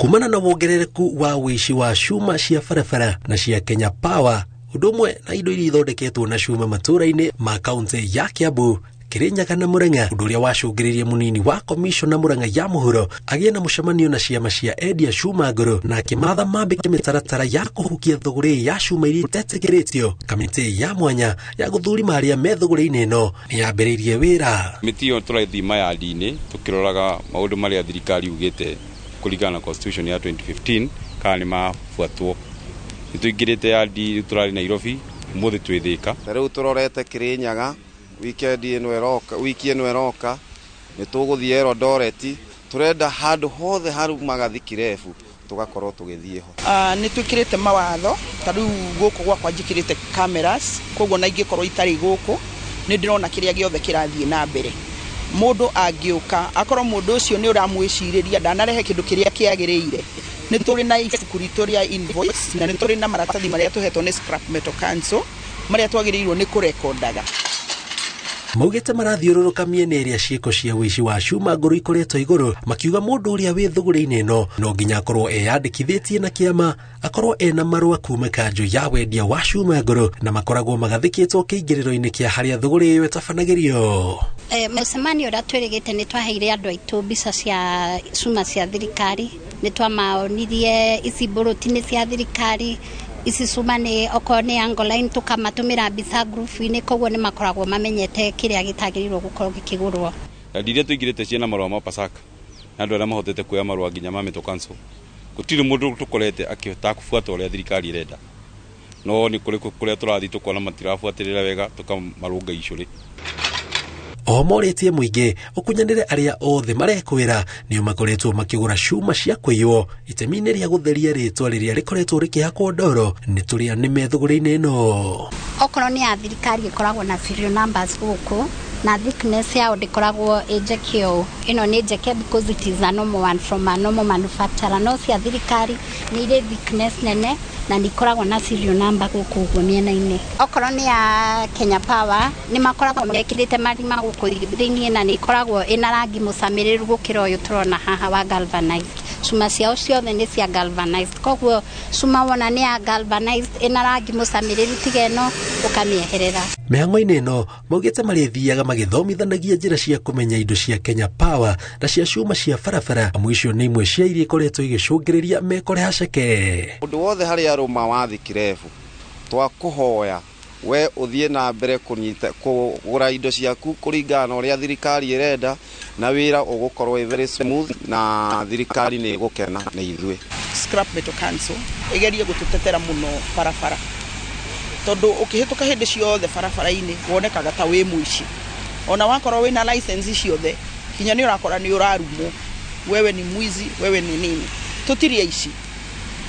Kumana na wongerereku wa ũici wa cuma cia barabara na cia Kenya Power, ũndũ ũmwe na indo iria ithondeketwo na cuma matũũra-inĩ ma kaunti ya Kiambu, Kirinyaga na Murang'a, ũndũ ũrĩa wacũngĩrĩirie mũnini wa komishona Murang'a ya mũhuro agĩe na mũcemanio na ciama cia endia cuma ngũrũ na akĩmatha mambĩke mĩtaratara ya kũhukia thũgũrĩ ya cuma iria itetĩkĩrĩtio. Kamĩtĩ ya mwanya ya gũthũrima arĩa me thũgũrĩ-inĩ ĩno nĩ yambĩrĩirie wĩra. Mĩtĩ ĩyo tũrathiĩ mayandi-inĩ tũkĩroraga maũndũ marĩa thirikari yugĩte kũringana na constitution ya 2015 kana nĩ mabuatwo. Nĩ tũingĩrĩte yandi, rĩu tũrarĩ Nairobi, ũmũthĩ twĩ Thĩka. Ta rĩu tũrorete Kirinyaga weekend ĩno ĩroka, wiki ĩno ĩroka nĩ tũgũthiĩ Eldoret, tũrenda handũ hothe harumaga thikirebu tũgakorwo tũgĩthiĩ ho. Nĩ twĩkĩrĩte mawatho, ta rĩu gũkũ gwakwa njĩkĩrĩte cameras, koguo na ingĩkorwo itarĩ gũkũ nĩ ndĩrona kĩrĩa gĩothe kĩrathiĩ na mbere. Mũndũ angĩũka akorwo mũndũ ũcio nĩ ũramwĩcirĩria ndanarehe kĩndũ kĩrĩa kĩagĩrĩire, nĩ tũrĩ na ibuku ritũ rĩa invoice na nĩ tũrĩ na maratathi marĩa tũhetwo nĩ Scrap Metal Council marĩa twagĩrĩirwo nĩ kũrekondaga. Maugĩte marathiũrũrũka mĩena ĩrĩa ciĩko cia ũici wa cuma ngũrũ ikoretwo igũrũ, makiuga mũndũ ũrĩa wĩ thũgũrĩ-inĩ ĩno no nginya akorwo eyandĩkithĩtie na kĩama, akorwo ena marũa kuma kanjũ ya wendia wa cuma ngũrũ, na makoragwo magathĩkĩtwo kĩingĩrĩro-inĩ kĩa harĩa thũgũrĩ ĩyo ĩtabanagĩrio. Mũcemanio ũrĩa twĩrĩgĩte nĩ twaheire andũ aitũ mbica cia cuma cia thirikari, nĩ twamaonirie ici mbũrũti nĩ cia thirikari, ici cuma nĩ okorwo nĩ angle line tũkamatũmĩra mbica group-inĩ, koguo nĩ makoragwo mamenyete kĩrĩa gĩtagĩrĩirwo gũkorwo gĩkĩgũrwo. Yandi iria tũingĩrĩte ciĩna marũa ma Pasaka na andũ arĩa mahotete kuoya marũa nginya ma Metal Council, gũtirĩ mũndũ tũkorete akĩhota kũbuata ũrĩa thirikari ĩrenda, no nĩ kũrĩ kũrĩa tũrathiĩ tũkona matirabuatĩrĩra wega tũkamarũnga icũrĩ. Oho morĩtie mũingĩ ũkunyanĩre arĩa othe marekwĩra nĩo makoretwo makĩgũra cuma cia kũiywo itemi-inĩ rĩa gũtheria rĩtwa rĩrĩa rĩkoretwo rĩkĩhakwo ndoro nĩ tũrĩa nĩ me thũgũrĩ-inĩ ĩno. Okorwo nĩ ya thirikari ĩkoragwo na serial numbers gũkũ na thickness yao ndĩkoragwo ĩ njeke ũũ, ĩno nĩ njeke because it is a normal one from a normal manufacturer, no cia thirikari nĩ irĩ thickness nene na nĩ ikoragwo na serial number gũkũ ũguo mĩena-inĩ. Okorwo nĩ ya Kenya Power nĩ makoragwo mekĩrĩte marima gũkũ thĩiniĩ na nĩ ikoragwo ĩna rangi mũcamĩrĩru gũkĩra ũyũ tũrona haha wa galvanized. Cuma ciao ciothe nĩ cia galvanized, koguo cuma wona nĩ ya galvanized ĩna rangi mũcamĩrĩru tiga ĩno ũkamĩeherera. Mĩhang'o-inĩ ĩno maugĩte marĩthiaga magĩthomithanagia njĩra cia kũmenya indo cia Kenya Power na cia cuma cia barabara, amu icio nĩ imwe cia iria ikoretwo igĩcũngĩrĩria mekore haceke. Mũndũ wothe harĩa arũma wa thikirebu twakũhoya we ũthiĩ na mbere kũnyita kũgũra indo ciaku kũringana na ũrĩa thirikari ĩrenda, na wĩra ũgũkorwo wĩ very smooth na thirikari nĩ ĩgũkena nĩ ithuĩ. Scrap Metal Council ĩgerie gũtũtetera mũno barabara, tondũ ũkĩhĩtũka hĩndĩ ciothe barabara-inĩ wonekaga ta wĩ mũici, ona wakorwo wĩna license ciothe kinya nĩ ũrakora nĩ ũrarumwo, wewe ni mwizi, wewe ni nini. Tũtirĩ aici,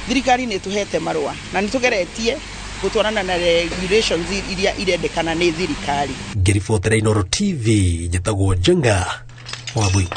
thirikari nĩ ĩtũhete marũa na nĩ tũgeretie gũtwarana na regulations iria irendekana nĩ thirikari. Ngĩribotera Inooro TV, njĩtagwo Njenga Wambui.